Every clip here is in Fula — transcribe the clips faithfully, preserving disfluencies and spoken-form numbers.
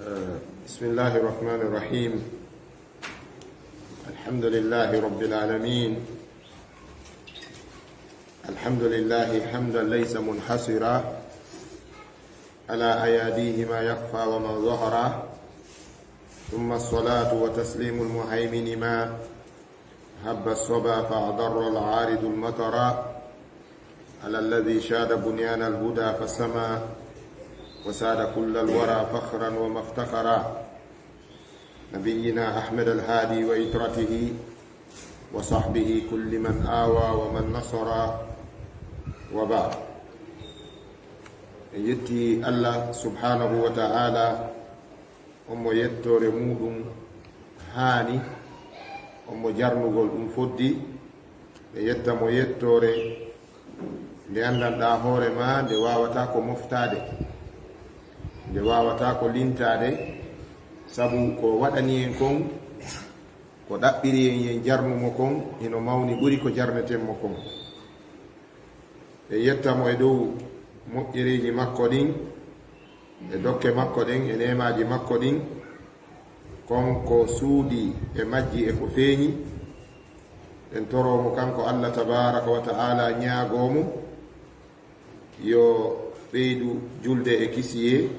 بسم الله الرحمن الرحيم. الحمد لله رب العالمين. الحمد لله حمدا ليس منحصرا على أياديه ما يخفى وما ظهر. ثم الصلاة وتسليم المهيمن ما هب الصبا فأضر العارض المطر، على الذي شاد بنيان الهدى فسما، وساد كل الورى فخرا وما افتخرا، نبينا أحمد الهادي وإترته وصحبه كل من آوى ومن نصر، وبعد. En yetti Allah subhanahu wa ta'ala, on mo yettoore muuɗum haani, on mo jarnugol ɗum foddi. Ɓe yetta mo yettoore nde anndanɗaa hoore ma, nde waawataa ko moftaade, nde waawataa ko lintaade, sabu ko waɗani en kon, ko ɗaɓɓiri en yen jarnu mo kon, hino mawni ɓuri ko jarneten mo kon. Ɓe yetta mo e dow moƴƴereeji makko ɗin, e dokke makko ɗen, e neemaaji makko ɗin, kon ko suuɗi e majji e ko feeñi. En toroo mo kanko Allah tabaaraka wa ta'ala, ñaagoo mo yo ɓeydu julde e kisiyee,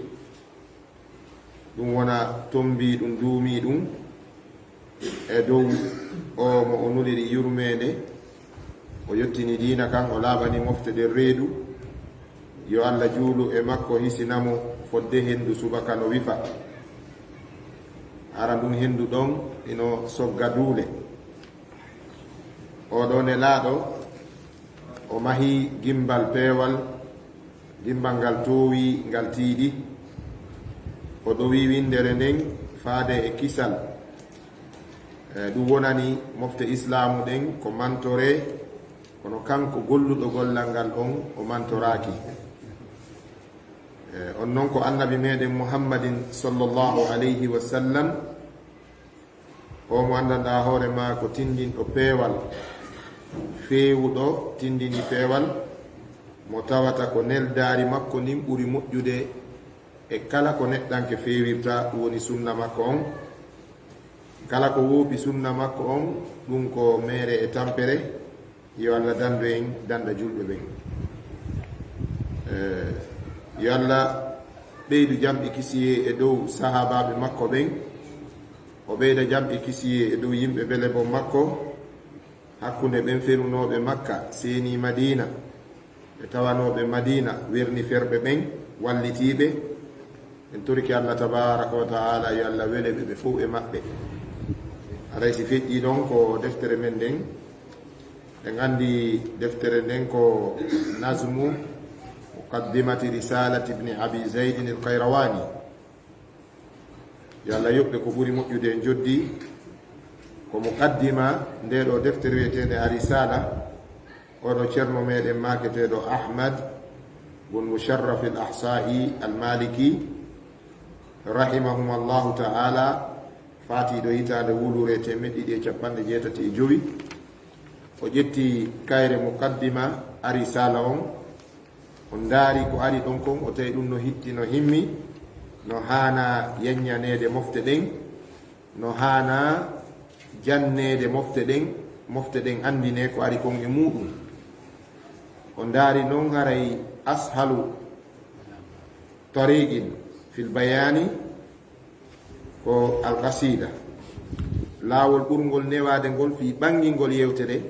ɗum wona tombii ɗum, duumii ɗum e dow o mo o nuliri yurmeende, o yettini diina kan, o laaɓani mofte ɗen reedu. Yo Allah juulu e makko, hisina mo fodde henndu subaka no wifa. Hara ndun henndu ɗon ino sogga duule. Oɗo nelaaɗo, o mahii gimmbal peewal, gimmbal ngal toowi, ngal tiiɗi. O ɗowi winndere nden faade e kisal. E, ɗum wonani mofte Islaamu ɗen ko mantoree, kono kanko golluɗo gollal ngal on, o mantoraaki. E, on non ko Annabi meɗen Muhammadin sallallahu alayhi wa sallam, o mo anndanɗaa hoore maa ko tinndinɗo peewal, feewuɗo tinndini peewal, mo tawata ko neldaari makko ndin ɓuri moƴƴude e kala ko neɗɗanke feewirta, ɗum woni sunna makko on. Kala ko woopi sunna makko on, ɗum ko meere e tampere. Yo Allah dandu en, danda julɓe ɓen. Eh, yo Allah ɓeydu jam e kisiyee e dow sahaabaaɓe makko ɓen. O ɓeyda jam e kisiyee e dow yimɓe bele bon makko, hakkunde ɓen ferunooɓe Makka, seenii Madiina, ɓe tawanooɓe Madiina, werni ferɓe ɓen, wallitiiɓe. En torike Allah tabaaraka wa ta'ala, yo Allah wele ɓe, ɓe fow e maɓɓe. Haray si feƴƴii ɗon ko deftere men nden. En anndi deftere nden ko Nazmu Muqaddimati Risalati Ibni Abi Zaydin al-Qayrawani. Yo Allah yoɓ ɓe ko ɓuri moƴƴude e njoddi. Ko muqaddima ndee ɗoo deftere wiyeteende Ar-Risala, oɗo ceerno meɗen maaketeeɗo Ahmad bun Musharraf al-Ahsa'i al-Maliki, rahimahumallahu ta'ala, faatiiɗo hitaande wuluure teemeɗɗe ɗiɗi e capanɗe jeetati e jowi. O ƴetti kayre muqaddima Ar-Risala on, o ndaari ko ari ɗon kon, o tawi ɗum no hitti, no himmi, no haana yaññaneede mofte ɗen, no haana janneede mofte ɗen, mofte ɗen anndinee ko ari kon e muuɗum. O ndaari non haray ashalu tariqin fil bayaani ko alqasida, laawol ɓurngol newaade ngol fii ɓanngingol yewtere,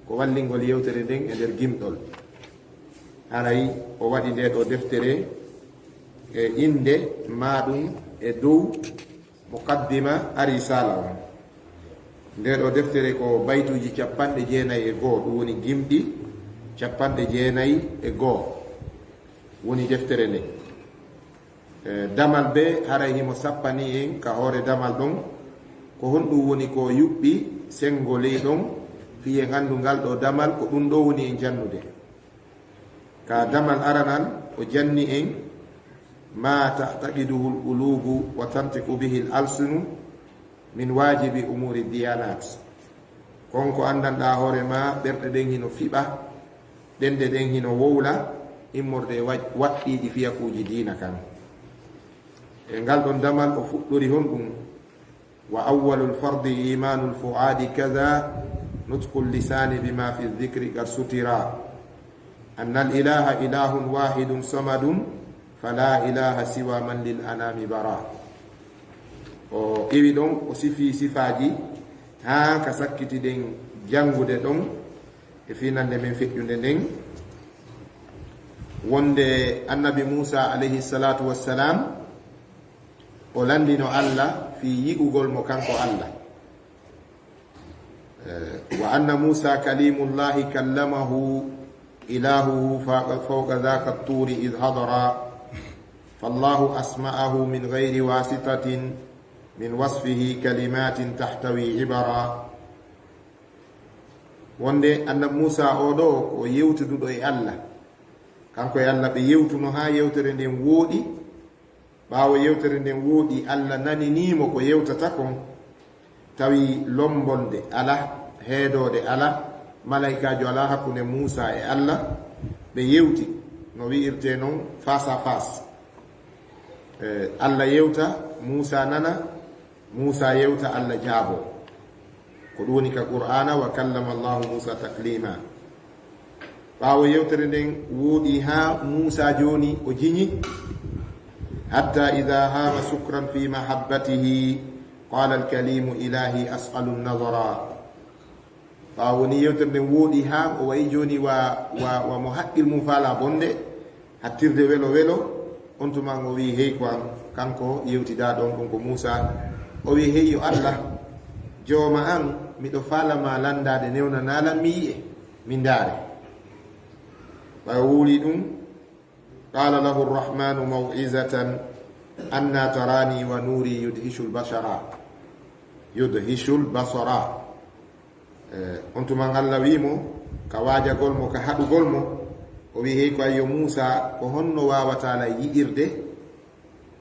ko wallingol yewtere nden e nder gimɗol. Haray o waɗi ndee ɗoo deftere e innde maaɗum e dow muqaddima Ar-Risala on. Ndee ɗoo deftere ko baytuuji capanɗe jeenayi e goo, ɗum woni gimɗi capanɗe jeenayi e goo woni deftere nden. E, damal bee haray himo sappani en ka hoore damal ɗon, ko honɗum woni ko yuɓɓi senngo ley ɗon, fii en anndu ngal ɗoo damal, ko ɗum ɗoo woni en jannude. Ka damal aranal, o janni en, "Ma ta'taqiduhu al-qulubu wa tantiqu bihi al-alsinu min wajibi umuri diyanat." Kon ko anndanɗaa hoore maa, ɓerɗe ɗen hino fiɓa, ɗenɗe ɗen hino wowla, immorde e wa-, waɗɗiiɗi fiyakuuji diina kan. E ngal ɗon damal o fuɗɗori honɗum? Wa awwalul fardi imanul fuadi kada nutqul lisani bima fi dhikri qad sutira. Anna al ilaha ilahun wahidun samadun fala ilaha siwa man lil anami bara. O iwi ɗon, o sifi sifaji haa ka sakkitiɗen janngude ɗon e finande men feƴƴunde nden, wonde annabi Musa alayhi salatu wassalam o landino Allah fii yi'ugol mo kanko Allah. Eh, wa anna Musa kalimullahi kallamahu ilahuhu fa-, fawqa dhaka turi idh hadara. Fallahu asma'ahu min ghayri wasitatin min wasfihi kalimatin tahtawi ibara. Wonde annabi Musa o ɗo ko yewtuduɗo e Allah. Kanko e Allah ɓe yewtuno haa yewtere nden wooɗi. Ɓaawo yewtere nden wooɗi, Allah naninii mo ko yewtata kon. Tawi lombolde alaa, heedoode alaa, malaykaajo alaa hakkunde Muusaa e Allah. Ɓe yewti no wi'irtee non face à face. Eh, Allah yewta, Muusaa nana, Muusaa yewta, Allah jaaboo. Ko ɗum woni ka Qur'aana, "Wa kallama Allahu Muusaa takliima." Ɓaawo yewtere nden wooɗi haa Muusaa jooni o jiñi. "Hatta idha hama sukran fi mahabbatihi, qala al-kalimu ilahi as'alu nadhara." Ɓaawo woni yewtere nden wooɗi haa o wayi jooni wa, wa, wa mo haqqil mum faala bonde, hattirde welo welo, on tuma o wi'i, "Hey ko an, kanko yewtidaa ɗon ɗum ko Muusaa." O wi'i, "Hey yo Allah, jooma an, miɗo faala ma landaade, newnanaa lan mi yi'e, mi ndaare." Ɓay o wuuli ɗum, qala lahu rrahmanu maw'izatan anna tarani wa nuri yudhishul bashara, yudhishul basara. Eh, on tuma Allah wi'i mo, ka waajagol mo, ka haɗugol mo, o wi'i, "Hey ko ayyo Muusaa, ko honno waawataa lan yi'irde?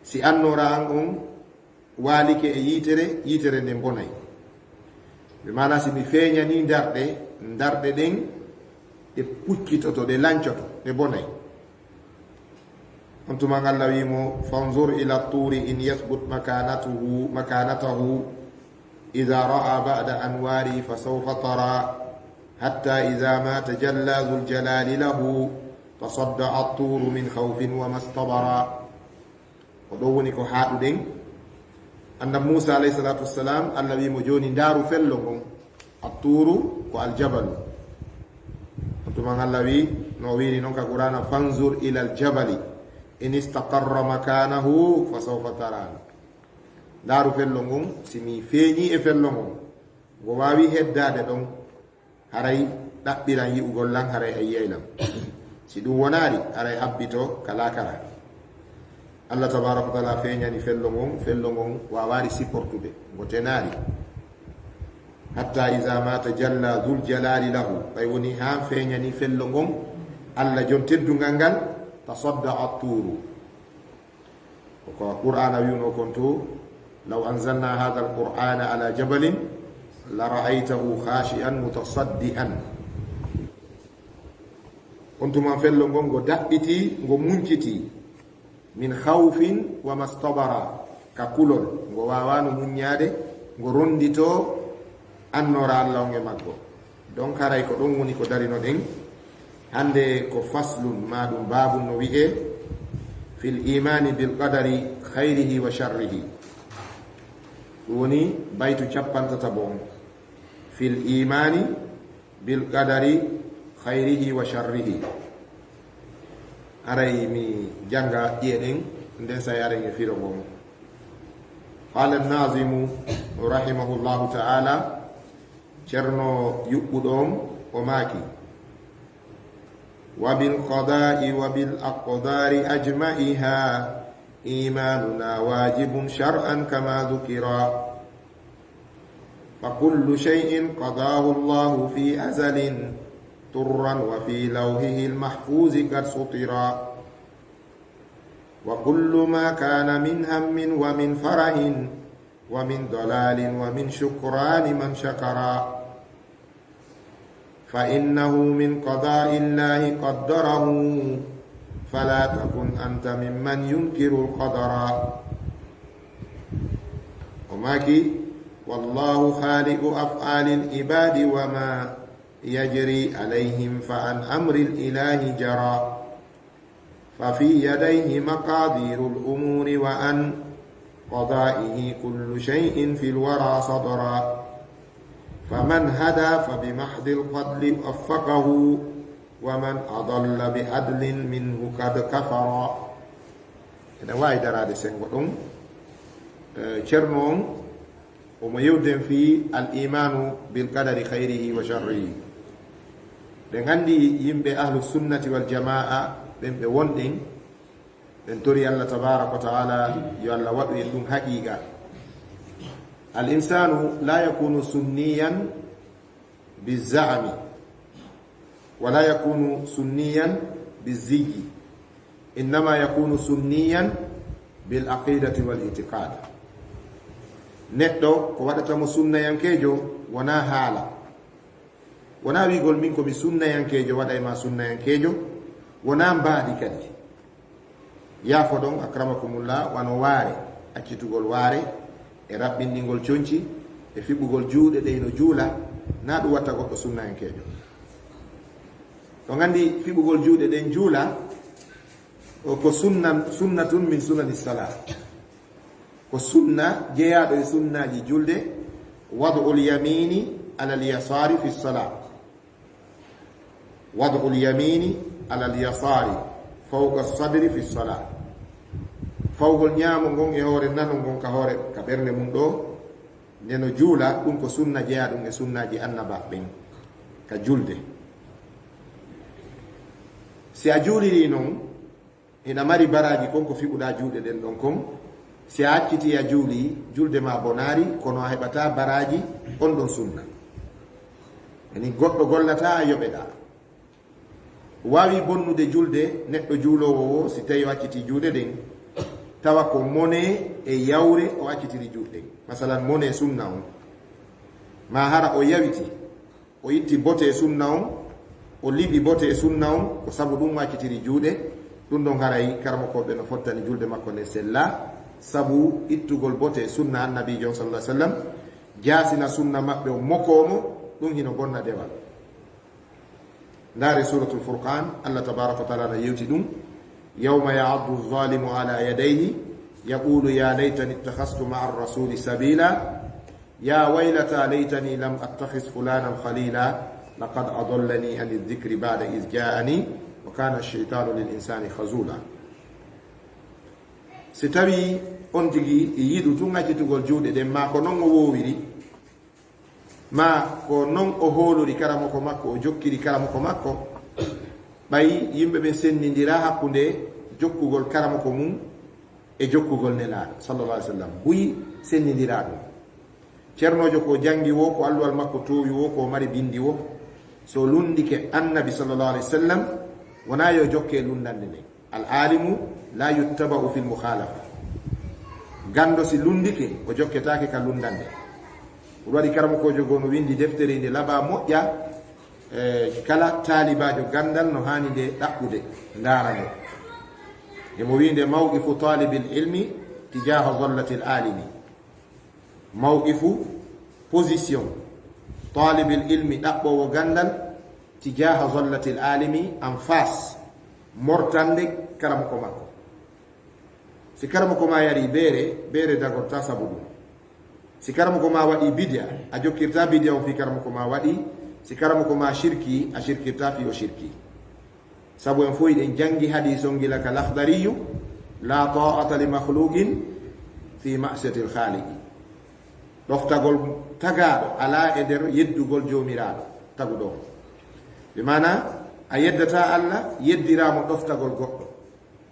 Si annoora an on waalike e yiitere, yiitere nden bonay." Bi maana si mi feeñanii ndarɗe, ndarɗe ɗen ɗe puccitoto, ɗe lancoto, ɗe bonay. On tuma Allah wi'i mo, "Fanzur ila turi in yathbut makanatuhu, makanatahu, idha ra'a ba'da anwari fa sawfa tara, hatta idha ma tajalla dhul jalali lahu, tasadda'a at-turu min khawfin wa mastabara." Ko ɗo woni ko haaɗuɗen. Annabi Muusaa alayhi salaatu wassalaam, Allah wi'i mo, "Jooni ndaaru fello ngon." At-tuuru ko aljabalu. On tuma Allah wi'i, no o wi'iri non ka Qur'aana, "Fanzur ilal jabali in istaqarra makanahu fa sawfa tarani." Ndaaru fello ngon, si mi feeñii e fello ngon, ngo waawi heddaade ɗon, haray ɗaɓɓiran yi'ugol lan, haray a yi'ay lan. Si ɗum wonaali, haray habbito ka laakara. Allah tabaaraka wa taala feeñani fello ngon, fello ngon waawaali supportude, ngo tenaali. Hatta iza ma tajalla dhul jalali lahu, ɓay woni haa feeñani fello ngon, Allah jon teddungal ngal, tasadda'a at-tuuru. Ko Qur'aana wi'uno kon to, "Law anzalna hadha al-Qur'ana ala jabalin la ra'aytahu khashi'an mutasaddi'an." On tuma fello ngon ngo daɓɓiti, ngo munciti. Min khawfin wa mastabara, ka kulol, ngo waawaano muññaade, ngo rondito annoora Allah on e maggo. Donc, haray ko ɗon woni ko darinoɗen. Hannde ko faslun, maa ɗum baabun no wi'ee, fil imaani bil qadari khayrihi wa sharrihi. Ɗum woni baytu cappantatabo on. Fil imaani bil qadari khayrihi wa sharrihi. Haray mi jannga ɗiye ɗen, nden say haray mi firo ngon. Qala an-nazimu rahimahullahu ta'ala, Ceerno yuɓɓuɗo on, o maaki, "Wa bil qada'i wa bil aqdari ajma'iha, imanuna wajibun shar'an kama dhukira. Fa kullu shay'in qadahu Allahu fi azalin, turran wa fi lawhihi al-mahfuzi qad sutira. Wa kullu ma kana min hammin wa min farahin, wa min dalalin wa min shukrani man shakara. Fa innahu min qada'i Allahi qaddarahu, fala takun anta mimman yunkiru al-qadara." O maaki, "Wallahu khaliqu af'alil ibadi wa ma yajri alayhim fa an amril ilahi jara. Fa fi yadayhi maqadirul umuri wa an qada'ihi kullu shay'in fil wara sadara. Faman hada fa bi mahdil fadli waffaqahu wa man adalla bi adlin minhu qad kafara." Ene waawi daraade senngo ɗon. Eh, Ceerno on, omo yewden fii al imanu bil qadari khayrihi wa sharrihi. Ɗen anndi yimɓe ahlu sunnati wal jamaa, ɓen ɓe wonɗen, ɓen tori Allah tabaraka wa taala yo Allah waɗu en ɗum haqiqa. Al insanu la yakunu sunniyan bi za'mi, wa la yakunu sunniyan bi ziyyi, innama yakunu sunniyan bil aqidati wal itiqad. Neɗɗo ko waɗata mo sunnayankeejo wonaa haala, wonaa wi'gol min ko mi sunnayankeejo, waɗay ma sunnayankeejo, wonaa mbaadi kadi. Yaafo ɗon, akramakumullah, wano waare, accitugol waare, e raɓɓinɗingol conci, e fiɓugol juuɗe ɗe no juula, na ɗum watta goɗɗo sunnayankeejo. On anndi fiɓugol juuɗe ɗen juula, o ko sunna, sunnatun min sunani sala. Ko sunna jeyaaɗo e sunnaaji julde, wad'ul yamini alal yasari fi sala. Wad'ul yamini alal yasari fawqa sadri fi sala. Fawgol ñaamo ngon e hoore nano ngon ka hoore, ka ɓernde mum ɗo, nde no juula, ɗum ko sunna jeyaa ɗum e sunnaaji annaba ɓen ka julde. Si a juuliri non, hina mari baraaji kon ko fiɓuɗaa juuɗe ɗen ɗon kon. Si a acciti a juuli, julde ma bonaari, kono a heɓataa baraaji on ɗon sunna. Yani goɗɗo gollataa, a yoɓeɗaa. Waawi bonnude julde neɗɗo juuloowo woo si tawi o acciti juuɗe ɗen, tawa ko mone e yawre o accitiri juuɗe ɗen. Masalan, mone sunna on, ma hara o yawiti, o itti bote e sunna on, o liɓi bote e sunna on, ko sabu ɗum o accitiri juuɗe. Ɗum ɗon haray karamokooɓe no fottani julde makko nde sella, sabu ittugol bote e sunna annabiijo on sallallahu alaihi wasallam, jaasina sunna maɓɓe on mokoomo, ɗum hino bonna dewal. Ndaare Suratul Furqan, Allah tabaraka wa taala na yewti ɗum, "Yawma ya'addu zalimu ala yadayhi, yaqulu ya laytani ittakhastu ma'a rasuli sabila, ya waylata laytani lam attakhis fulanan khalila, laqad adallani ani dhikri ba'da iz ja'ani, wa kana shaytanu lil insani khazula." Si tawi on tigi yiɗu tun accitugol juuɗe ɗen, ma ko non o woowiri, ma ko non o hoolori karamoko makko, o jokkiri karamoko makko, ɓay yimɓe ɓen sennindira hakkunde jokkugol karamoko mum e jokkugol Nelaaɗo, sallallahu alaihi wasallam, buy sennindira ɗum. Ceernoojo ko janngi woo, ko alluwal makko toowi woo, ko mari binndi woo, so lunndike Annabi, sallallahu alaihi wasallam, wonaa yo jokke lunndannde nden. Al alimu la yuttaba'u fil mukhalafa. Ganndo si lunndike, o jokketaake ka lunndannde. Ɗum waɗi karamokoojo goo no winndi deftere nde laaɓaa moƴƴa, e kala taalibaajo ganndal no haani nde ɗaɓɓude, ndaara nde. Emo wi'i nde, "Mawqifu talibil ilmi tijaha zallatil alimi." Mawqifu, position, talibil ilmi, ɗaɓɓoowo ganndal, tijaha zallatil alimi, en face mortannde karamoko makko. Si karamoko ma yari beere, beere dagorta sabu ɗum. Si karamoko ma waɗi bidia, a jokkirta bidia on fii karamoko ma waɗi. Si karamoko ma shirki, a shirkirta fii o shirki. Sabu en fof eɗen janngi hadiis on gila ka Lakhdariyu, "La ta'ata li makhluqin fi ma'siyatil khaliqi." Ɗoftagol tagaaɗo alaa e nder yeddugol Joomiraaɗo taguɗo on. Bi maana, a yeddataa Allah, yeddiraa mo ɗoftagol goɗɗo.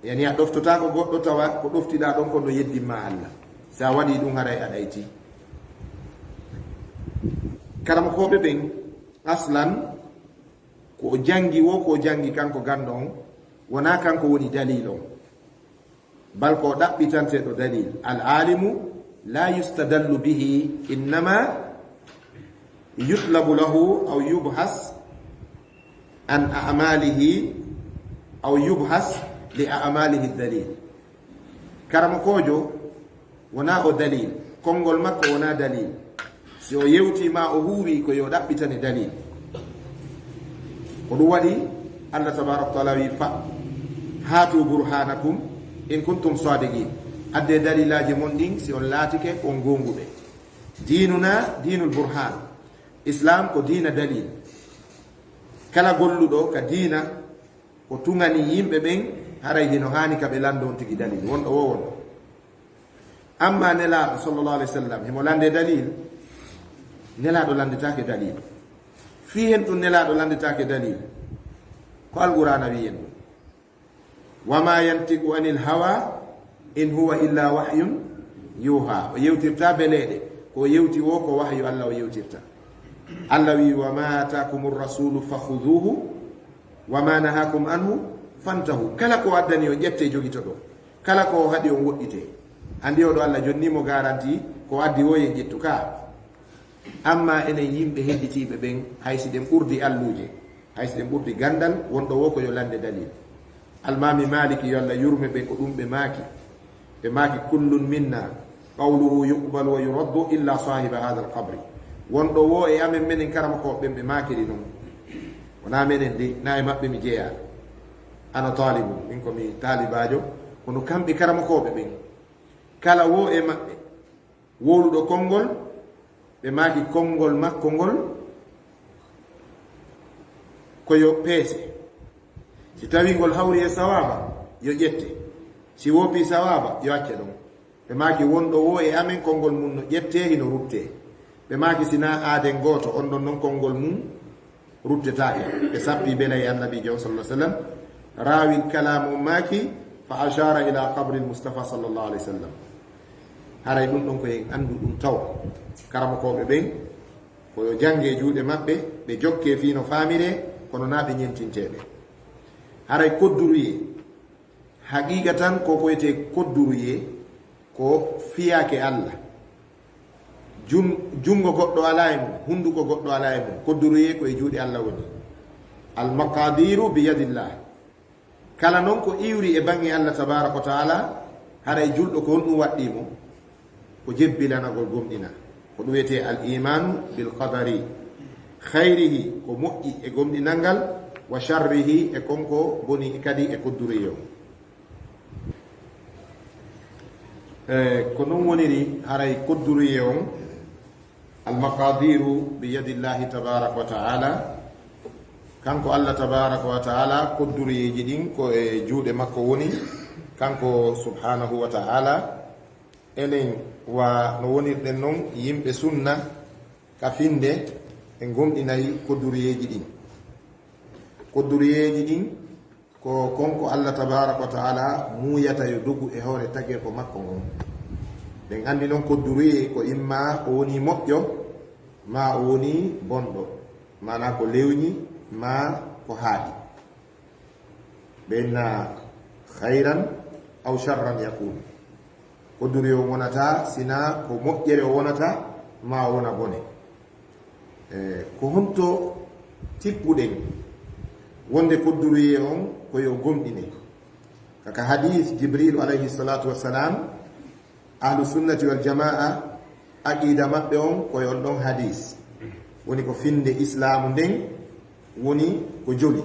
Yani a ɗoftotaako goɗɗo tawa ko ɗoftiɗaa ɗon kon no yeddin ma Allah. Si a waɗii ɗum, haray a ɗayti. Karamokooɓe ɓen, aslan, ko o janngi woo, ko o janngi kanko ganndo on, wonaa kanko woni dalil on. Bal ko o ɗaɓɓitanteeɗo dalil. Al alimu la yustadallu bihi, innama yutlabu lahu aw yubhas an a'malihi aw yubhas li a'malihi dalil. Karamokoojo wonaa o dalil. Konngol makko wonaa dalil. Si o yewtii ma o huuwii ko yo ɗaɓɓitane dalil. Ko ɗum waɗi Allah tabaaraka wa taala wi fa haatu burhanakum in kuntum sadiqin. Addee dalilaaji mon ɗin si on laatike on goonguɓe. Diinuna diinul burhan. Islam ko diina dalil. Kala golluɗo ka diina ko tungani yimɓe ɓen, haray hino haani ka ɓe lanndo on tigi dalil. Wonɗo wo won. Amma Nelaaɗo sallallahu alaihi wasallam, himo lande dalil. Nelaaɗo landetaake dalil. Fii hen ɗum Nelaaɗo landetaake dalil. Ko Alqur'aana wi'i en ɗum. Wa ma yantiqu anil hawa in huwa illa wahyun yuha. O yewtirta beleeɗe. Ko o yewti wo ko wahyu Allah o yewtirta. Allah wi'i, "Wa ma atakumur rasulu fakhuduhu, wa ma nahakum anhu fantahu." Kala ko addani on, ƴette, jogitoɗon. Kala ko o haɗi on, woɗɗite. Andi oɗo Allah jonni mo garanti, ko addi wo yen ƴettu ka. Amma enen yimɓe hedditiiɓe ɓen, hay si ɗen ɓurdi alluuje, hay si ɗen ɓurdi gandal, wonɗo wo ko yo lande dalil. Almaami Maaliki, yo Allah yurme ɓe, ko ɗum ɓe maaki. Ɓe maaki, "Kullun minna qawluhu yuqbalu wa yuraddu illa sahiba hadha alqabri." Wonɗo wo e amen menen karamokooɓe ɓen ɓe maakiri non. Wonaa menen de, na e maɓɓe mi jeyaa. Ana taalibun, min ko mi taalibaajo, kono kamɓe karamokooɓe ɓen, kala wo e maɓɓe wowluɗo konngol, ɓe maaki konngol makko ngol ko yo peese. Si tawii ngol hawri e sawaaba, yo ƴette. Si woopii sawaaba, yo acce ɗon. Ɓe maaki, wonɗo wo e amen konngol mum no ƴettee, hino ruttee. Ɓe maaki, si na aaden gooto, on ɗon non konngol mum ruttetaake. Ɓe sappi bela e Annabiijo on, sallallahu alaihi wasallam. Raawil kalaam on maaki, fa ashara ila qabri al-Mustafa, sallallahu alaihi wasallam. Haray ɗum ɗon ko en anndu ɗum taw. Karamokooɓe ɓen, ko yo jannge juuɗe maɓɓe, ɓe jokke fii no faamiree, kono na ɓe ñentinteeɓe. Haray kodduruyee, haqiiqa tan ko ko wiyetee kodduruyee, ko fiyaake Allah. Jun-, junngo goɗɗo alaa e mum, hunnduko goɗɗo alaa e mum, kodduruyee ko e juuɗe Allah woni. Al maqadiru bi yadillah. Kala non ko iwri e baŋŋe Allah tabaaraka wa taala, haray julɗo ko honɗum waɗɗii mo? Ko jebbilanagol gomɗina. Ko ɗum wiyetee al imaanu bil qadari. Khayrihi, ko moƴƴi e gomɗinal ngal, wa sharrihi, e kon ko boni kadi e kodduruyee on. E, ko non woniri haray kodduruyee on, al maqadiru bi yadillahi tabaaraka wa taala. Kanko Allah tabaaraka wa taala, kodduruyeeji ɗin ko e juuɗe makko woni, kanko subhanahu wa taala. Enen wa no wonirɗen non yimɓe sunna ka finde, en gomɗinay kodduruyeeji ɗin. Kodduruyeeji ɗin ko kon ko Allah tabaaraka wa taala muuyata yo dogu e hoore tageefo makko ngon. Ɗen anndi non kodduruyee ko imma o woni moƴƴo, ma o woni bonɗo, maanaa ko lewñi, ma ko haaɗi. Ɓe inna khayran aw sharran yakun. Kodduruyee on wonata sina ko moƴƴere o wonata, ma o wona bone. E, ko honto tippuɗen wonde kodduruyee on ko yo gomɗine? Kaka hadis Jibril alayhi salatu wassalam, ahlu sunnati wal jamaa, aqida maɓɓe on ko e on ɗon hadis. Woni ko finde islaamu nden woni ko joli.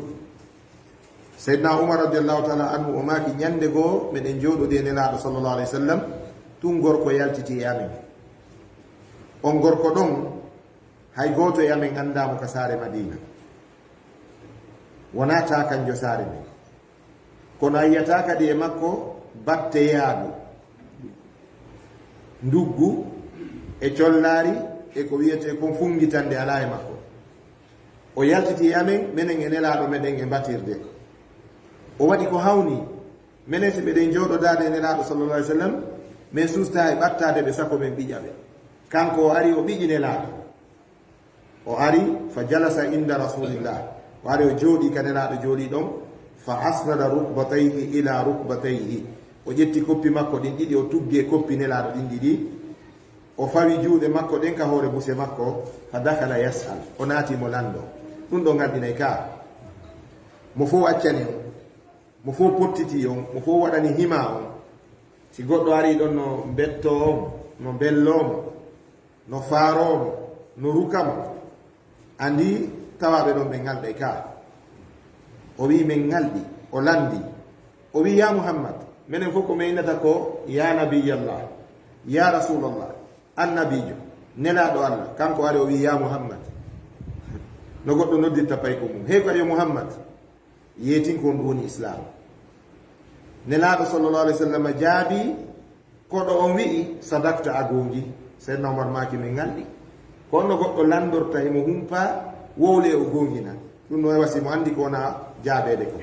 Sayyidina Umar radiyallahu taala anhu o maaki, ñande goo meɗen jooɗodi e Nelaaɗo sallallahu alayhi wa sallam, tun gorko yaltiti e amen. On gorko ɗon, hay gooto e amen anndaa mo ka saare Madiina. Wonaa taa kanjo saare nden. Kono a yi'ataa kadi e makko batteyaagu, nduggu e collaari e ko wiyetee kon funngitannde alaa e makko. O yaltiti e amen, menen e Nelaaɗo meɗen e batirde. O waɗi ko hawni. Menen si meɗen jooɗodaade e Nelaaɗo sallallahu alaihi wasallam, men suustaa e ɓattaade ɓe sako men ɓiƴa ɓe. Kanko o ari o ɓiƴi Nelaaɗo. O ari fa jalasa inda Rasulillah. O ari o jooɗii ka Nelaaɗo jooɗii ɗon. Fa asnada rukbatayhi ila rukbatayhi. O ƴetti koppi makko ɗin ɗiɗi, o tuggi e koppi Nelaaɗo ɗin ɗiɗi. O fawi juuɗe makko ɗen ka hoore buse makko. Fa dakhala yas'al. O naati mo lanndo. Ɗum ɗo nganndinay ka. Mo fow accani on. Mo fow pottitii on. Mo fow waɗani hima on. Si goɗɗo arii ɗon no mbettoo on, No mbelloo mo, no faaroo mo, no ruka mo. Anndi tawaaɓe ɗon ɓe ŋalɗay ka. O wi'i, "Men ŋalɗi." O lanndi. O wi'i, "Yaa Muhammad, menen fof ko men innata ko yaa Nabiyallah, yaa Rasulallah, Annabiijo, Nelaaɗo Allah." Kanko ari o wi'i, "Yaa Muhammad." No goɗɗo noddirta paykun mum. Hey, ko ari yo Muhammad. Yeetin ko on ɗum woni Islaam. Nelaaɗo sallallahu alayhi wa sallam jaabii, koɗo on wi'i, "Sadakta, a goongi." Seydina Umar maaki, "Men ŋalɗi." Ko honno goɗɗo lanndorta himo humpa, wowle o goongina? Ɗum no wawa si mo anndi ko wona jaabeede ko.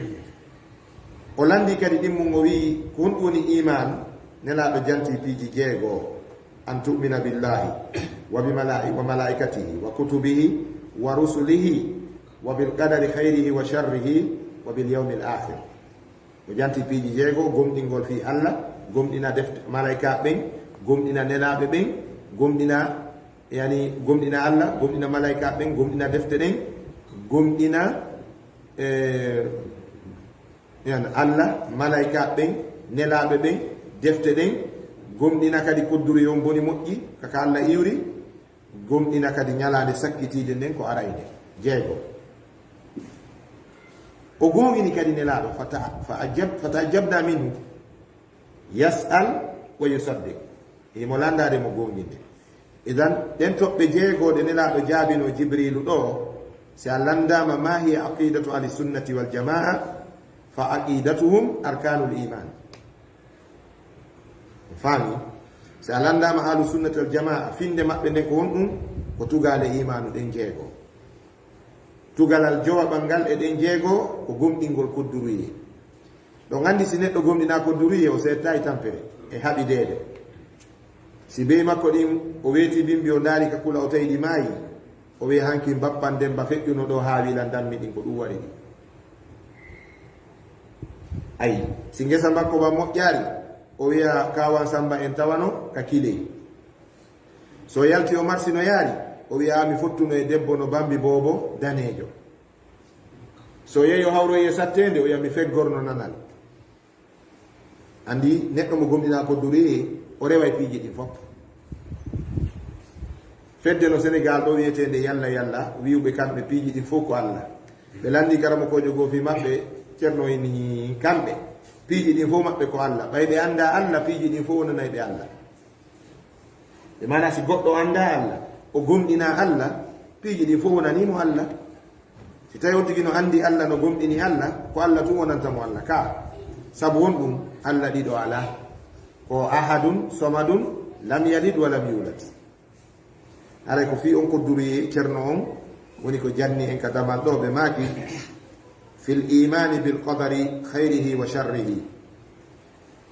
O lanndi kadi ɗimmun, o wi'i, "Ko honɗum woni iimaan?" Nelaaɗo janti piiji jeego. An tu'mina billahi wa bi malai-, wa malaikatihi wa kutubihi wa rusulihi wa bil qadari khayrihi wa sharrihi wa bil yawmil akhir. O janti piiji jeego, gomɗingol fii Allah, gomɗina defte, malaikaaɓe ɓen, gomɗina nelaaɓe ɓen, gomɗina, yani, gomɗina Allah, gomɗina malaikaaɓe ɓen, gomɗina defte ɗen, gomɗina, eh, Yan Allah, malaikaaɓe ɓen, nelaaɓe ɓen, defte ɗen, gomɗina kadi kodduru yo on boni moƴƴi, ka ka Allah iwri, gomɗina kadi ñalaande sakkitiinde nden ko arayde. Jeego. O goongini kadi Nelaaɗo, fata-, fa ajab-, fata ajabna minhu, yas'al wa yusaddiq. Himo lanndaade mo goonginde. Idan, ɗen toɓɓe jeegoo ɗe Nelaaɗo jaabinoo Jibriilu ɗoo, si a lanndaama, "Ma hiya aqidatu ahli sunnati wal jamaa?" Fa aqidatuhum arkanul iman. Faami? Si a lanndaama ahlu sunnati wal jamaa, finnde maɓɓe nden ko honɗum? Ko tugaale imaanu ɗen jeegoo. Tugalal jowaɓal ngal e ɗen jeegoo ko gomɗingol kodduruye. Ɗon anndi si neɗɗo gomɗinaa kodduruye, o seettaay tampere e haɓideede. Si bey makko ɗin, o weeti bimbi, o ndaari ka kula, o tawi ɗi maayi, o wi'a, "Hankin bappan Demmba feƴƴuno ɗoo haa wila ndammi ɗin, ko ɗum waɗi ɗi." Ayi, si ngesa makko ba moƴƴaari, o wi'a, "Kaawan Sammba en tawano ka kiley." So yalti o marsi no yaari, o wi'a, "Mi fottuno e debbo no bambi boobo daneejo." So yehi o hawroyi e satteende, o wi'a, "Mi feggorno nanal." Anndi neɗɗo mo gomɗinaa kodduruye, o reway piiji ɗin fof. Fedde no Senegaal ɗo wi'eteende Yalla Yalla, wi'uɓe kamɓe piiji ɗin fof ko Allah. Ɓe lanndii karamokoojo goo fii maɓɓe, Ceerno ini kamɓe, piiji ɗin fof maɓɓe ko Allah. Ɓay ɓe anndaa Allah, piiji ɗin fof wonanay ɓe Allah. E maanaa, si goɗɗo anndaa Allah, o gomɗinaa Allah, piiji ɗin fof wonanii mo Allah. Si tawii on tigi no anndi Allah, no gomɗini Allah, ko Allah tun wonanta mo Allah ka. Sabu won ɗum, Allah ɗiɗo alaa. Ko ahadun, somadun, lam yalid wa lam yulad. Haray ko fii on kodduruye Ceerno on woni ko janni en ka damal ɗoo, ɓe maaki, "Fil imani bil qadari khayrihi wa sharrihi."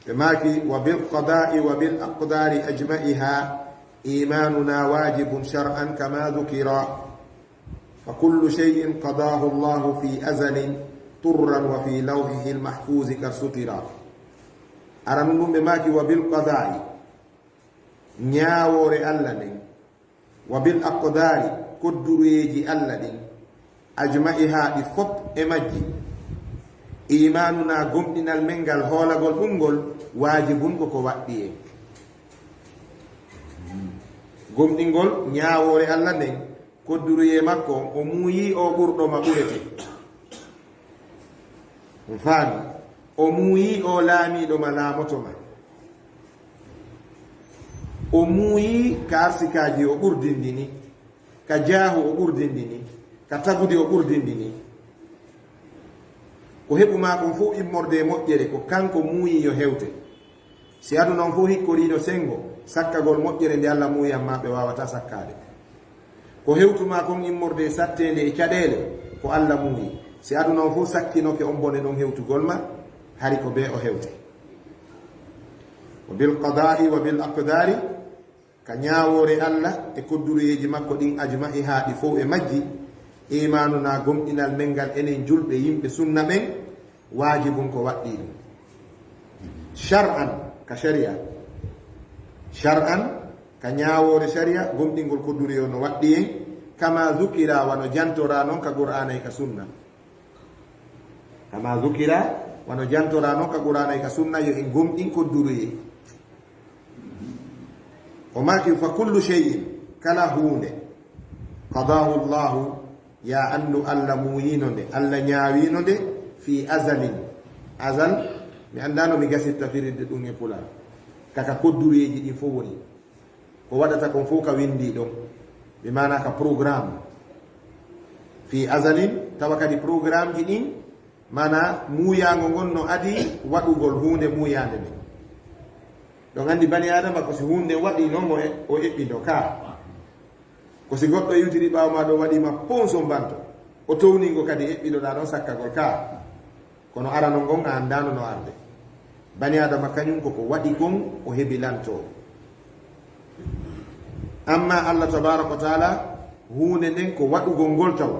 Ɓe maaki, "Wa bil qada'i wa bil aqdari ajma'iha imanuna wajibun shar'an kama dhukira. Fa kullu shay'in qadahu Allahu fi azalin turran wa fi lawhihi al-mahfuzi qad sutira." Aranun ɗum ɓe maaki, "Wa bil qada'i," ñaawoore Allah nden, "wa bil aqdari," kodduruyeeji Allah ɗin, "ajma'iha," ɗi fop e majji, "imanuna," gomɗinal men ngal, hoolagol ɗum ngol, "wajibun," ko ko waɗɗi en. Gomɗingol ñaawoore Allah nden, kodduruyee makko on, o muuyii o ɓurɗo ma ɓurete. On faami? O muuyii o laamiiɗo ma laamoto ma. O muuyii ka arsikaaji o ɓurdindini, ka jaahu o ɓurdindini, ka tagudi o ɓurdindini. Ko heɓu maa kon fof immorde e moƴƴere, ko kanko muuyi yo hewte. Si aduna on fof hikkoriino senngo, sakkagol moƴƴere nde Allah muuyan maa, ɓe waawataa sakkaade. Ko hewtu maa kon immorde e satteende e caɗeele, ko Allah muuyi. Si aduna on fof sakkinoke on bone ɗon hewtugol ma, hari ko bee o hewte. Wa bil qadaa'i wa bil aqdaari, ka ñaawoore Allah e kodduruyeeji makko ɗin ajma'iha, ɗi fow e majji, imaanuna, gomɗinal men ngal enen julɓe yimɓe sunna ɓen, waajibun, ko waɗɗii ɗum. Shar'an, ka shari'a. Shar'an, ka ñaawoore shari'a, gomɗingol kodduruyee on no waɗɗii en, kama zukira, wano jantoraa non ka Qur'aana e ka sunna. Kama zukira, wano jantoraa non ka Qur'aana e ka sunna, yo en gomɗin kodduruyee. O maaki, "Fa kullu shay'in, kala huunde, qadahu Allahu, ya anndu Allah muuyino nde, Allah ñaawino nde, fi azalin." Azal, mi anndaa no mi gasirta firirde ɗum e Pulaar. Kaka koddureeji ɗin fof woni. Ko waɗata kon fof ka winndi ɗon. Ɓe maana ka programme. Fi azalin, tawa kadi programmeji ɗin, maana muuyaango ngon no adi waɗugol huunde muuyaande nden. Ɗon anndi bani Aadama ko si huunde waɗi non o e-, o eɓɓindo ka. Ko si goɗɗo iwtiri ɓaawo maa ɗo waɗi ma ponso mbanto. O towningo kadi eɓɓindo ɗaa ɗon sakkagol ka. Kono arano ngon a anndaano no arde. Bani Aadama kañum ko ko waɗi kon o hebi lanto. Amma Allah tabaaraka wa taala, huunde nden ko waɗugol ngol taw.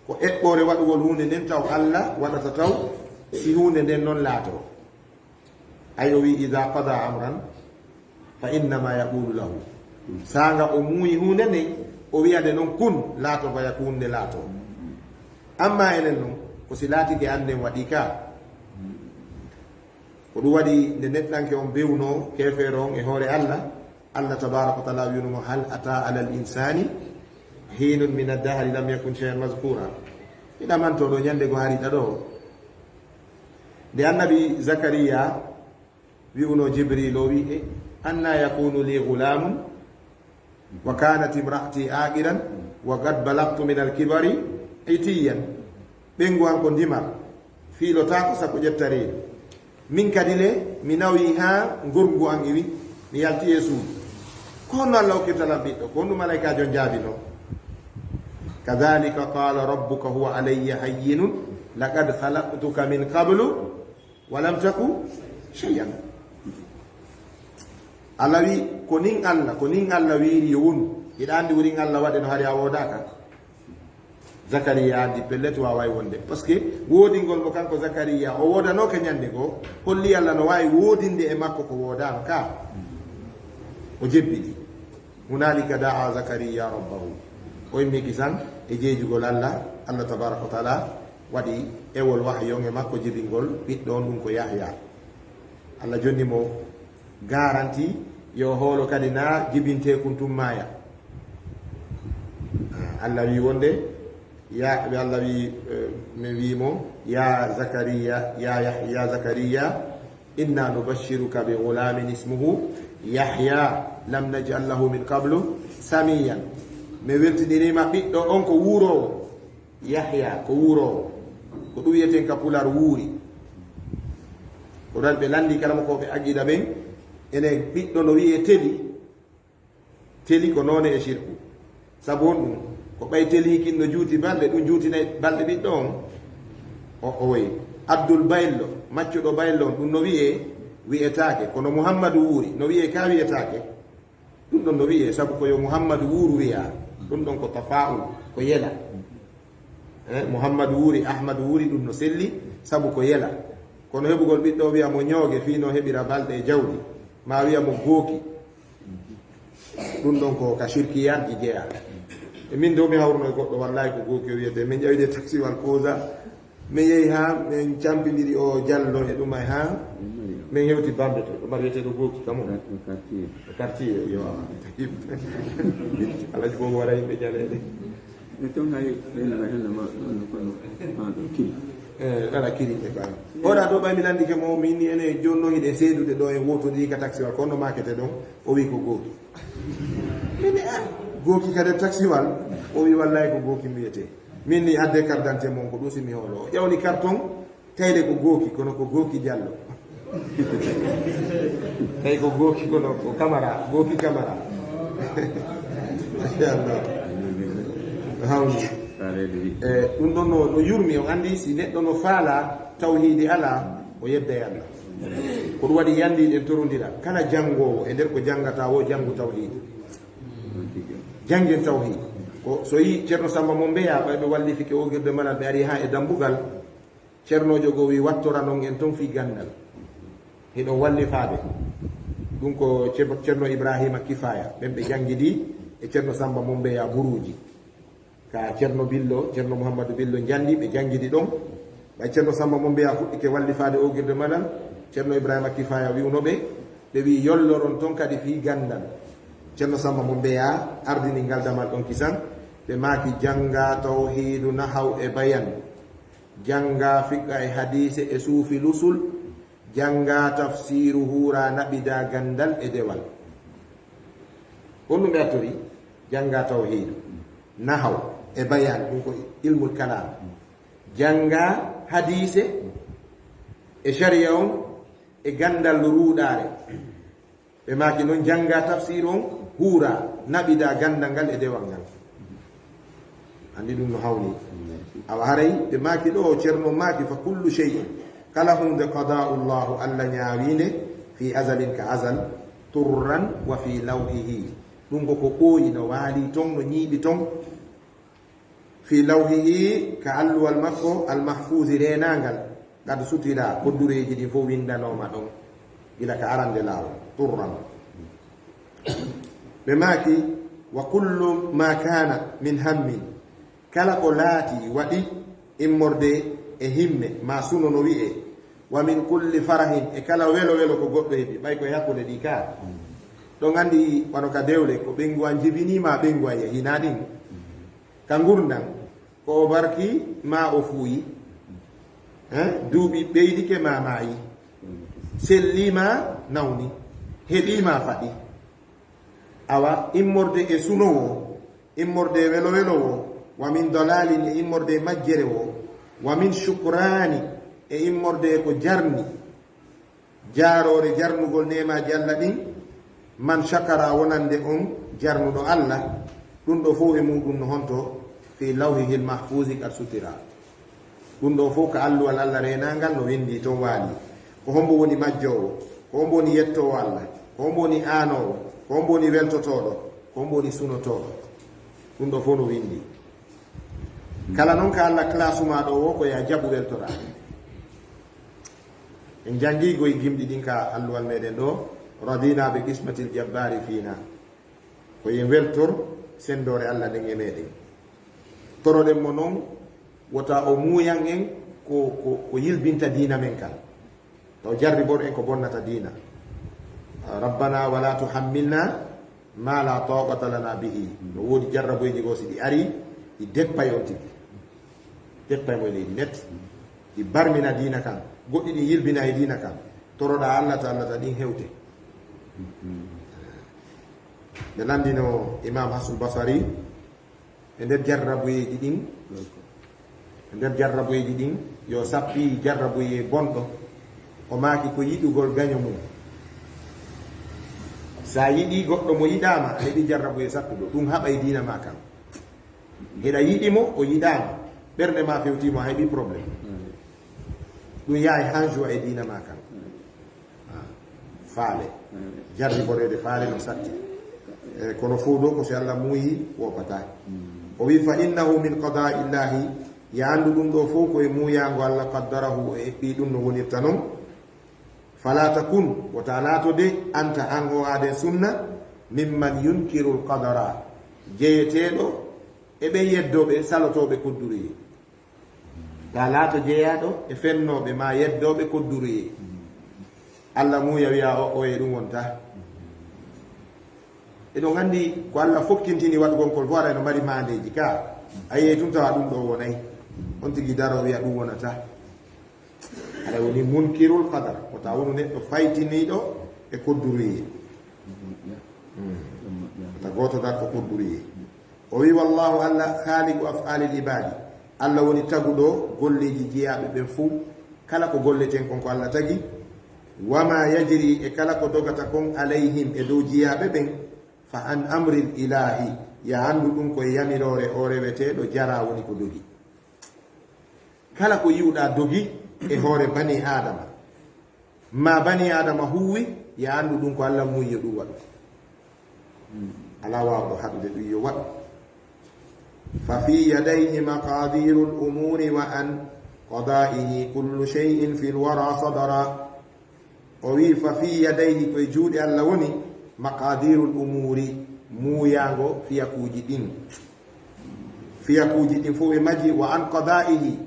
Ko eɓɓoore waɗugol huunde nden taw Allah waɗata taw si huunde nden non laato. Ay o wi, "Ida qada amran, fa innama yaqulu lahu." Saanga o muuyi huunde nden, o wiya nde non kun, laato fa yakun, nde laato. Amma enen non, ko si laatike an nden waɗi ka. Ko ɗum waɗi nde neɗɗanke on bewno, keefeero on e hoore Allah, Allah tabaaraka wa taala wi'uno mo, "Hal ata alal insani hinun min ad-dahri lam yakun shay'an mazkura." Hiɗa manto ɗo ñande go hari ɗa ɗo. Nde annabi Zakariya wi'uno Jibril o wi'e, "Anna yakunu li gulamun wa kanat imra'ati aqiran wa qad balagtu min al-kibari itiyan." Ɓeyngu an ko ndimar, fiilotaako sabu ƴetta reedu. Min kadi le, mi nawi haa ngorgu an iwi, mi yalti e suudu. Ko honno Allah hokkirta lan ɓiɗɗo? Ko honɗum malaykaajo on jaabino? "Kadhalika qala rabbuka huwa alayya hayyinun, laqad khalaqtuka min qablu wa lam taku shay'an." Allah wi, "Ko nin Allah, ko nin Allah wiiri yo wonu. Hiɗa anndi wurin Allah waɗe no hari a woodaaka?" Zakariya addi pellet, waaway wonde. Parce que woodingol mo kanko Zakariya, o woodanooka ñande goo, holli Allah no waawi woodinde e makko ko woodaano ka. O jebbidi. Hunalika da'a Zakariya rabbahu. O immi kisan e jeejugol Allah, Allah tabaraka wa taala waɗi ewol wahyon e makko jibingol ɓiɗɗo on, ɗum ko Yahya. Allah jonni mo garanti yo hoolo kadi na jibintekun tun maaya. Allah wi wonde, ya, Allah wi, eh, mi wi mo, ya Zakariya, ya Yah-, ya Zakariya, inna nubashshiruka bi ghulamin ismuhu Yahya, lam naj'al lahu min qablu samiyan. Mi weltinirima ɓiɗɗo on ko wuuroowo. Yahya ko wuuroowo. Ko ɗum wiyeten ka pular wuuri. Ko ɗon ɓe lanndi kala mo ko ɓe aqida ɓen, ene ɓiɗɗo no wiyee teli. Teli ko noone e shirku. Sabu on ɗum, ko ɓay teli kin no juuti balɗe, ɗum juutinay balɗe ɓiɗɗo on. O, o woyi. Abdul Baylo, maccuɗo Baylo on, ɗum no wiyee, wiyetaake. Kono Muhammadu wuuri, no wiyee ka wiyetaake. Ɗum ɗon no wiyee, sabu ko yo Muhammadu wuuru wiyaa. Ɗum ɗon ko tafaul, ko yela. Eh, Muhammadu wuuri, Ahmadu wuuri, ɗum no selli, sabu ko yela. Kono heɓugol ɓiɗɗo wiya mo ñooge fii no heɓira balɗe e jawdi, ma wiya mo gooki. Ɗum ɗon ko ka shirkiyatji jeyaa. E min dow mi hawruno e goɗɗo, wallahi ko gooki o wiyete. Min ƴawide taxiwal Koza, min yehi haa min campindiri o Jallo e ɗum ay haa min hewti Bambe to. Ɗo mbaɗa wiyeteeɗo gooki kam on. Quartier. Quartier, yo. Alaji Bobo waɗa yimɓe jaleeɗe. E ton hay ɓe nana hen ma, ma, ma, ma, ɗo kiri. Eh, ɗaɗa kiri e ɓaŋ. Oɗa ɗo ɓay mi lanndike mo, min ni ene jonno hiɗe seedude ɗo e woto ɗi ka taxiwal, kono makete ɗon, o wi ko gooki. Min ni, ah, gooki kade taxiwal, o wi wallahi ko gooki mbiyete. Min ni adde carte d'identité mon ko ɗum si mi hoolo. O ƴawni carton, tayle ko gooki, kono ko gooki Jallo. Tawi ko gooki, kono ko Kamara, gooki Kamara. Machallah. Hawni. E, ɗum ɗon no, no yurmi, on anndi si neɗɗo no faala tawhiidi alaa, o yedday Allah. Ko ɗum waɗi yanndi ɗen torondira. Kala janngoowo e nder ko janngata o, janngu tawhiidi. Janngen tawhiidi. Ko so yi Ceerno Samba Mombeya, ɓay ɓe wallifike o girde malal, ɓe ari haa e dambugal. Ceernoojo goo wii, "Wattora non en ton fii ganndal. Hiɗon wallifaade." Ɗum ko Ceer-, Ceerno Ibrahima Kifaya, ɓen ɓe janngidi e Ceerno Samba Mombeya Buruuji. Ka Ceerno Billo, Ceerno Muhammadu Billo njanndi, ɓe janngidi ɗon. Ɓay Ceerno Samba Mombeya fuɗɗike wallifaade o girde malal, Ceerno Ibrahima Kifaya wi'uno ɓe, Ɓe wi yolloron ton kadi fii ganndal. Ceerno Sammba mo Mbeya ardini ngal damal ɗon kisan. Ɓe maaki jannga tawhiidu nahaw e bayan. Jannga fiqha e hadiise e suufi lusul. Jannga tafsiiru huura naɓida ganndal e dewal. Honɗum ɓe attori? Jannga tawhiidu, nahaw e bayan, ɗum ko ilmul kalam. Jannga hadiise e shari'a on e ganndal ruuɗaare. Ɓe maaki noon jannga tafsiiru on, huura, naɓida ganndal ngal e dewal ngal. Anndi ɗum no hawni. Awa haray ɓe maaki ɗo, Ceerno maaki, fa kullu shay'in, kala huunde, qada'u Allahu, Allah ñaawinde, fi azalin, ka azal, turran wa fi lawhihi. Ɗum ko ko ɓooyi, no waali ton, no ñiiɓi ton. Fi lawhihi, ka alluwal makko, al mahfuuzi, reenaangal, qad sutira, koddureeji ɗin fof winndanooma ɗon, gila ka arande laawol, turran. Ɓe maaki, wa kullu ma kana min hammin, kala ko laati waɗi immorde e himme, ma suno no wi'e, wa min kulli farahin, e kala welo welo ko goɗɗo heɓi, ɓay ko e hakkunde ɗi ka. Ɗon anndi wano ka dewle, ko ɓeyngu an jibini ma ɓeyngu an yahi, hinaa ɗin. Ka ngurndan, ko o barki ma o fuuyi, eh, duuɓi ɓeydike ma maayi, selli ma nawni, heɓi ma faɗi. Awa, immorde e suno wo, immorde e welo welo wo, wa min dalalin, e immorde e majjere wo, wa min shukrani, e immorde e ko jarni, jaaroore jarnugol neemaaji Allah ɗin, man shakara, wonande on jarnuɗo Allah, ɗum ɗo fof e muɗum no honto, fi lawhihil mahfuuzi qad sutira. Ɗum ɗo fof ka alluwal Allah reenaangal no winndi ton waali. Ko hombo woni majjoowo? Ko hombo woni yettoowo Allah? Ko hombo woni aanoowo? Ko hombo woni weltotooɗo? Ko hombo woni sunotooɗo? Ɗum ɗo fof no winndi. Kala noon ka Allah classe ma ɗo wo ko ya jaɓu weltoraade. En janngi goy gimɗi ɗin ka alluwal meɗen ɗo, radina bi qismatil jabbaari fiina. Ko yen weltor senndoore Allah nden e meɗen. Toroɗen mo noon, wota o muuyan en ko, ko, ko yilbinta diina men kan. Taw jarribor en ko bonnata diina. Rabbana wala tuhammilna ma la taqata lana bihi. No woodi jarraboyji goo, si ɗi ari, ɗi deppay on tigi. Deppay mo e leydi net. Ɗi barmina diina kan. Goɗɗi ɗin yilbina e diina kan. Toroɗa Allah ta, Allah ta ɗin hewte. Ɓe lanndino Imam Hasan Basari, e nder jarraboyeeji ɗin, e nder jarraboyeeji ɗin, yo sappi jarraboyee bonɗo, o maaki ko yiɗugol gaño mum. Sa yiɗi goɗɗo mo yiɗaama, a heɓi jarraboyee sattuɗo, ɗum haɓay diina ma kan. Hiɗa yiɗi mo, o yiɗaama, ɓernde ma fewti mo, a heɓi problème. Ɗum yahay han joie e diina ma kan. Ah, faale. Jarriboreede faale no satti. Eh, kono fof ɗo ko si Allah muuyi, woopata. O wi, "Fa innahu min qada illahi," ya anndu ɗum ɗo fof ko e muuyaango Allah, qaddarahu, o eɓɓi ɗum no wonirta non. "Fala takun," wota laato de, "anta," an o aaden sunna, "mimman yunkirul qadara," jeyeteeɗo e ɓen yeddooɓe, salotooɓe kodduruyee. Ta laato jeyaaɗo e fennooɓe ma yeddooɓe kodduruyee. Allah muuya wiya o, o e ɗum wonta. Eɗon anndi ko Allah fokkintini waɗugol kol fof, aray no mari maandeeji ka. A yiyay tun tawa ɗum ɗo wonay. On tigi daro wiya ɗum wonata. Aɗa woni munkirul qadar, wota wonu neɗɗo faytiniiɗo e kodduruyee. Hmm. Wota gooto darto kodduruyee. O wi, "Wallahu Allah khaliqu af'alil ibadi." Allah woni taguɗo golleeji jiyaaɓe ɓen fuu. Kala ko golleten kon ko Allah tagi. "Wa ma yajri," e kala ko dogata kon, "alayhim," e dow jiyaaɓe ɓen. "Fa an amril ilahi," ya anndu ɗum ko e yamiroore o reweteeɗo jara woni ko dogi. Kala ko yi'uɗaa dogi e hoore bani Aadama, ma bani Aadama huuwi, ya anndu ɗum ko Allah muuyi yo ɗum waɗu. Alaa waawɗo haɗude ɗum yo waɗu. "Fa fi yadayhi maqadirul umuri wa an qada'ihi kullu shay'in fil wara sadara." O wi, "Fa fi yadayhi," ko e juuɗe Allah woni, "maqadirul umuri," muuyaango fiyakuuji ɗin. Fiyakuuji ɗin fof e majji, "wa an qada'ihi,"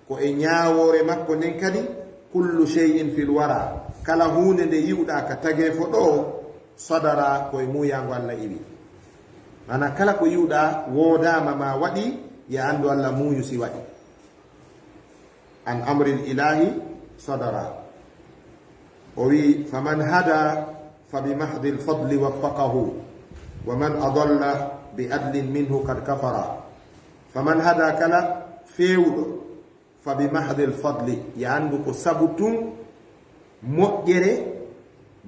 ko e ñaawoore makko nden kadi, "kullu shay'in fil wara," Kala huunde nde yi'uɗaa ka tageefo ɗoo, sadara, ko e muuyaango Alla iwi. Maanaa kala ko yi'uɗaa woodaama maa waɗi, ya anndu Alla muuyu si waɗi. An amril ilaahi sadara. O wi'i, faman hada fa bi mahdil fadli waffaqahu, wa man adalla bi adlin minhu qad kafara. Faman hada, kala feewuɗo, fa bi mahdil fadli, ya anndu ko sabu tun moƴƴere,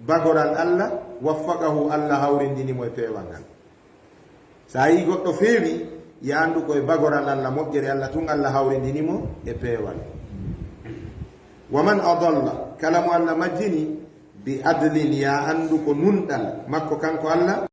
bagoral Alla, waffaqahu, Alla hawrindini mo e peewal ngal. So a yii goɗɗo feewi, ya anndu ko e bagoral Alla, moƴƴere Alla tun Alla hawrindini mo e peewal. Wa man adalla, kala mo Alla majjini, bi adlin, ya anndu ko nunɗal makko kanko Alla,